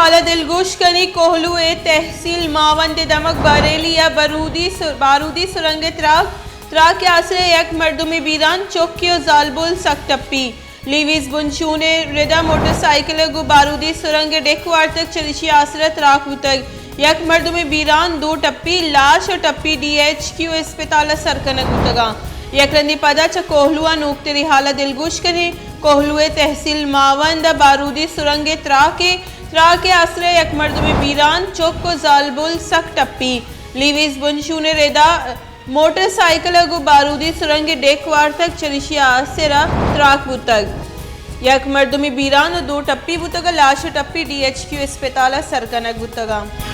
حال ءَ دلگوش کنیں، کوہلو ءِ تحصیل ماوند ءِ دمگ بریلی ءَ بارودی سر-، بارودی سرنگ ءِ تراک، تراک ءِ آسر ءَ یک مردمے بیران، چکے ءُ زالبول سک ٹپی۔ لیویز بنشون ءِ رد ءَ موٹر سائیکل ءَ گوں بارودی سرنگ ءِ ڈیک وارتگ، چریشی ءِ آسر ءَ تراک بوتگ۔ یک مردمے بیران، دو ٹپی، لاش ءُ ٹپی ڈی ایچ کیو اسپتال ءَ سر کنگ بوتگ اَنت۔ یک رندے پدا چہ کوہلو ءَ نوکتریں حال ءَ دلگوش کنیں۔ کوہلو ءِ تحصیل ماوند ءَ بارودی سرنگ ءِ تراک ءَ، تراک ءِ آسر ءَ یک مردمے بیران، چک ءُ زالبول سک ٹپی۔ لیویز بنشون ءِ رد ءَ موٹر سائیکل ءَ گوں بارودی سرنگ ءِ ڈیک وارتگ، چریشی ءِ آسر ءَ تراک بوتگ۔ یک مردمے بیران ءُ دو ٹپی بوتگ ءُ لاش ءُ ٹپی ڈی ایچ کیو اسپتال ءَ سر کنگ بوتگ اَنت۔